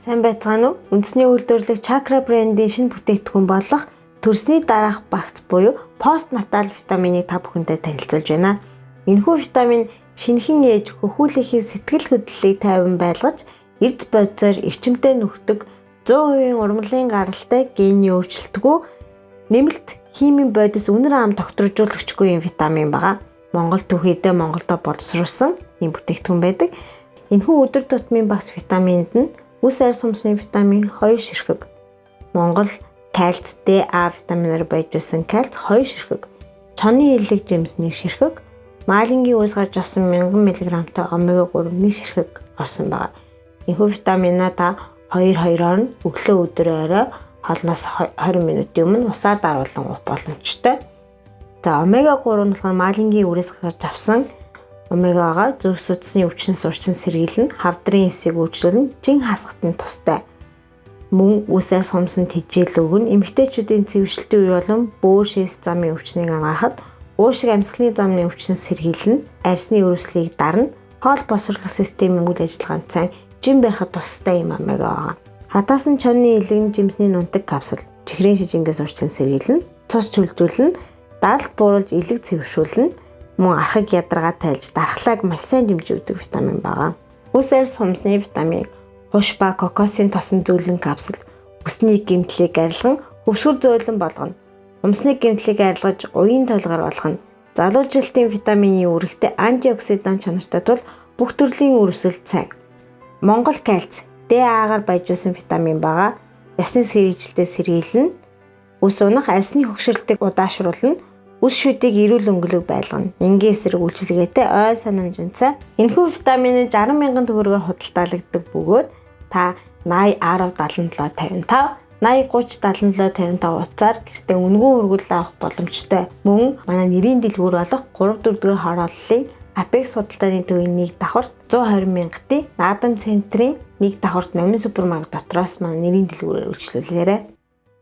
Сайн байцгаана уу? Үндэсний үйлдвэрлэх Чакра брендийн шинэ бүтээгдэхүүн болох төрсний дараах багц буюу постнатал витаминыг та бүхэнтэй танилцуулж байна. Энэхүү витамин шинэхэн ээж хөхүүлэхийн сэтгэл хөдлөлийг тайван байлгаж, эрд бодисоор эрчимтэй нөхдөг 100% урмлын гаралтай гений өөрчлөлтгүй нэмэлт химийн бодис үнэр ам тогтворжуулагчгүй юм витамин байгаа. Монгол түүхийдээ Монголдо боловсруулсан ийм бүтээгдэхүүн байдаг. Энэхүү өдөр тутмын багц витаминд нь үс арьс хумсны витамин 2 ширхэг, Монгол кальц Д А витаминаар баяжуулсан кальц 2 ширхэг, чоны элэг жимс 1 ширхэг, маалингийн үрс гарч авсан 1000 мг-тай омега 3 1 ширхэг орсон байгаа. Энэхүү витамина та 2 2-оор нь өглөө өдөр орой хоолноос 20 минутын өмнө усаар даруулан уух боломжтой. За омега 3 нь болохоор маалингийн үрээс гарч авсан омегагаа зүрх судасны өвчин сурчин сэргийлнэ, хавдрын эсийг үйлчлүүлнэ, жин хасахт нь тустай. Мөн үс арьс хумсан тэжээл өгнө, эмэгтэйчүүдийн цэвэршилтийн үе болон бөөр шээс замын өвчнийг анагаахад уушиг амьсгалын замны өвчнөөс сэргийлнэ, арьсны өрөвслийг дарна, хоол боловсруулах системийн үйл ажиллагаанд сайн, жин барихад тустай юм омега байгаа. Хатаасан чонны элэгэн жимсний нунтаг капсул чихрийн шижингээс урчин сэргийлнэ, цус чөлжүүлнэ, даралт бууруулж элэг цэвэршүүлнэ, мөн архаг ядаргаа тайлж дархлааг маш сайн дэмжиж өгдөг витамин байгаа. Үс арьс хумсны витамин хуш ба кокосын тосон зөөлөн капсул үсний гэмтлийг арилган хөвсгөр зөөлөн болгоно. Хумсны гэмтлийг арилгаж уян толгор болгоно. Залуужилтын витамины үүрэгтэй антиоксидант чанартай тул бүх төрлийн үрсэлд сайн. Монгол кальц Д А-гаар баяжуулсан витамин байгаа. Ясны сэргийжилтээ сэргийлнэ. Үс унах арьсны хөгшөрлөлтийг удаашруулна. Үс шүдийг эрүүл өнгөлөг байлгана. Энгийн эсрэг үйлчилгээтэй ой санамжинцай. Энэхүү витамин нь 60 мянган төгрөгөөр худалдаалагддаг бөгөөд та 80 10 77 55 80 30 77 55 утсаар гэртээ үнэгүй хүргэл авах боломжтой. Мөн манай нэрийн дэлгүүр болох 3 4 дугаар хорооллын Apex худалдааны төвийн нэг давхарт 120 мянгатын Наадам центрийн нэг давхарт Номин супермаркет дотроос манай нэрийн дэлгүүрээр үйлчлүүлээрэй.